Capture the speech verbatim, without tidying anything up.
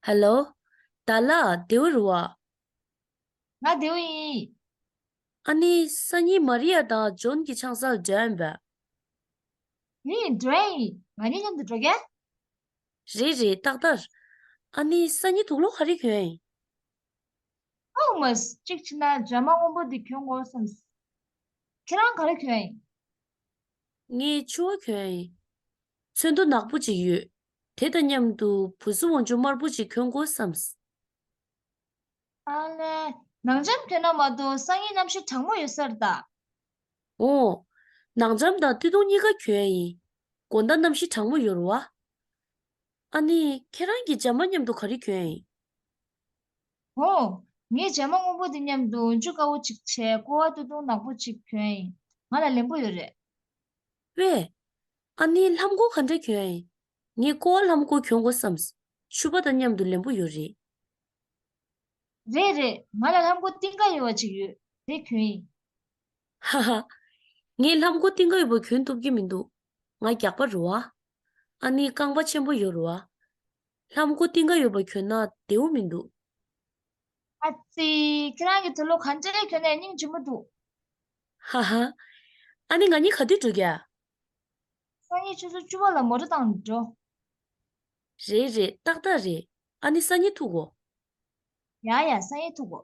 ཧེ་ལོ། ཏཱ་ལ་བདེ་པོ་རེད་བ། ང་བདེ་པོ་ཡིན། ཨ་ནི་སང་ཉིན་མ་རི་ཡ་དང་ཇོན་གྱི་ཆང་སར་འགྲོ་ཡིན་པས། ཡིན། འགྲོ་ཡིན། ང་གཉིས་མཉམ་དུ་འགྲོ་གས། རེད་རེད། ཏག་ཏག་ཨ་ནི་སང་ཉིན་དུག་ལོག་ག་རེ་གྱོན་ཡིན། ཨོ་མ། གཅིག་བྱས་ན་ཇ་མ་སྔོན་པོ་འདི་གྱོན་དགོས་བསམས། ཁྱེད་རང་ག་རེ་གྱོན་ཡིན། ངས་ཕྱུ་པ་གྱོན་ཡིན། ཚོན་མདོག་ནག་པོ་ཅིག་ཡོད། དེ་དང་མཉམ་དུ་བུ་སུ་འོག་འཇུག་དམར་པོ་ཅིག་གྱོན་དགོས་བསམས། ཨ་ལས། ནང་འཇམ་གྱོན་ན་མ་གཏོགས་སང་ཉིན་གནམ་གཤིས་གྲང་མོ་ཡོད་ས་རེད་ད། འོ། ནང་འཇམ་དང་སྟོད་ཐུང་གཉིས་ཀ་གྱོན་ཡིན། དགོང་དག་གནམ་གཤིས་གྲང་མོ་ཡོད་རེད་བ། ཨ་ནི་ཁྱེད་རང་གིས་ཇ་མ་མཉམ་དུ་ག་རེ་གྱོན་ཡིན། འོ། ངས་ཇ་མ་སྔོན་པོ་དེ་མཉམ་དུ་འོག་འཇུག་དཀར་པོ་ཅིག་བྱས། ཀོ་བ་སྟོད་ཐུང་ནག་པོ་ཅིག་གྱོན་ཡིན། ང་ལ་ལེན་པོ་ཡོད་རེད། ཝེ། ཨ་ནི་ལྷམ་གོག་ག་འདྲ་གྱོན་ཡིན། ངས་ཀོ་བ་ལྷམ་གོག་གྱོན་དགོས་བསམས། ཕྱུ་པ་དང་མཉམ་དུ་ལེན་པོ་ཡོད་རེད། རེད་རེད། ང་ལ་ལྷམ་གོག་རྟིང་ཀ་ཡོད་པ་ཅིག་ཡོད། དེ་གྱོན་ཡིན། ཧ་ཧ། ངས་ལྷམ་གོག་རྟིང་ཀ་ཡོད་པ་གྱོན་ཐུབ་ཀྱི་མི་འདུག་ང་རྒྱགས་པ་རེད་བ། ཨ་ནི་རྐང་པ་ཆེན་པོ་ཡོད་རེད་བ། ལྷམ་གོག་རྟིང་ཀ་ཡོད་པ་གྱོན་ན་བདེ་པོ་མི་འདུག་ཨ་ཙི། ཁྱེད་རང་གིས་དུག་ལོག་ག་འདྲ་གྱོན་ནས་སྙིང་རྗེ་མོ་འདུག་ཧ་ཧ། ཨ་ནི་ང་གཉིས་ག་དུས་འགྲོ་རྒྱུ། སང་ཉིན་ཆུ་ཚོད་བཅུ་པ་ལ་མོ་ཊ་བཏང་འགྲོ། རེད་རེད། ཏག་ཏག་རེད། ཨ་ནི་སང་ཉིན་ཐུག་གོ། ཡ་ཡ། སང་ཉིན་ཐུག་གོ།